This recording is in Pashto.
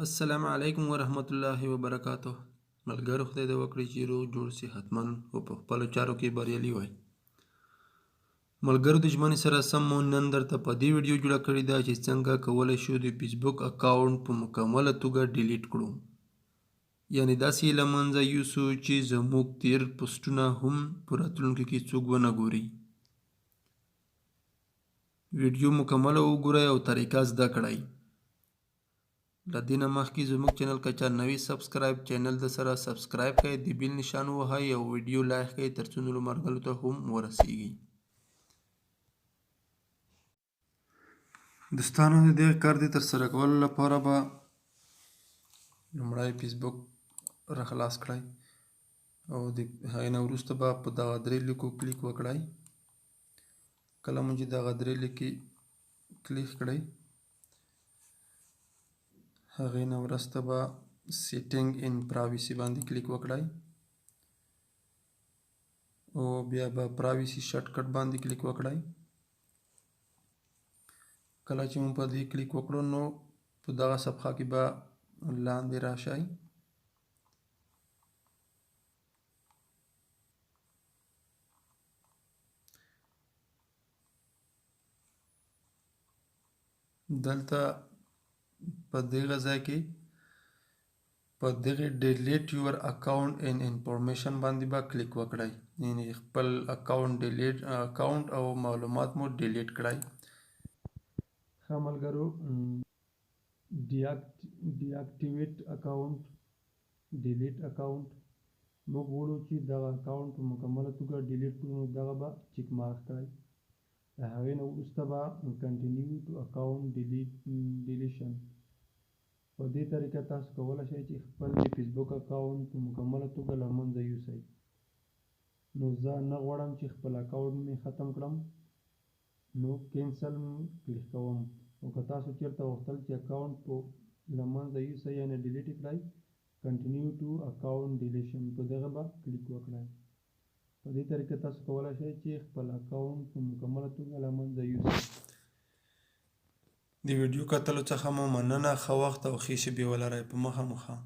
السلام علیکم ورحمت الله وبرکاته. ملګرو، خدای دې وکړي چې روغ جوړ، صحتمند او په خپلو چارو کې بریالي وای. ملګرو، د ژمنې سره سم مو نن درته په دې ویډیو جوړه کړې ده چې څنګه کولی شو د فیسبوک اکاونټ په مکمله توګه ډیلیټ کړو، یعنې داسې یې له منځه یوسو چې زموږ تیر پوسټونه هم په راتلونکي کې څوک ونه ګوري. ویډیو مکمله وګورئ او طریقه زده کړئ. له دې نه مخکې زموږ چینل که چا نوی سبسکرایب، چینل د سره سبسکرایب کړئ، د بیل نشان ووهئ او ویډیو لایک کړئ ترڅو نورو ملګرو ته هم ورسیږي. دوستانو، د دې کار د ترسره کولو لپاره به لومړی فیسبوک را خلاص کړئ او د هغې نه وروسته به په دغه درې لیکو کلیک وکړئ. کله مو چې دغه درې لیکې کلیک کړئ، هغې نه وروسته به سیټینګ ان پرایویسي باندې کلیک وکړئ او بیا به پرایویسي شارټکټ باندې کلیک وکړئ. کله چې مو په دې کلیک وکړو، نو په دغه صفحه کې به لاندې راشئ. دلته په دغه ځای کې په دغه ډیلیټ یور اکاونټ ان انفارمیشن باندې به کلیک وکړئ، یعنی خپل اکاونټ ډیلیټ، اکاونټ او معلومات مو ډیلیټ کړئ. ښه ملګرو، ډیاکټیویټ اکاونټ، ډیلیټ اکاونټ، موږ غواړو چې دغه اکاونټ په مکمله توګه ډیلیټ کړو، نو دغه به چیک مارک کړئ. د هغې نه وروسته به کنټینیو ټو اکاونټ ډیلیشن. په دې طریقه تاسو کولی شئ چې خپل د فیسبوک اکاونټ په مکمله توګه له منځه یوسئ. نو زه نه غواړم چې خپل اکاونټ مې ختم کړم، نو کینسل کلیک کوم. او که تاسو چیرته غوښتل چې اکاونټ په له منځه یوسئ، یعنې ډیلیټ یې کړئ، کنټینیو ټو اکاونټ ډیلیشن په دغه به کلیک وکړئ. په دې طریقه تاسو کولی شئ چې خپل اکاونټ په مکمله توګه له منځه یوسئ. د ویډیو کتلو څخه مو مننه. ښه وخت او ښې شېبې ولرئ. په مخه مو ښه.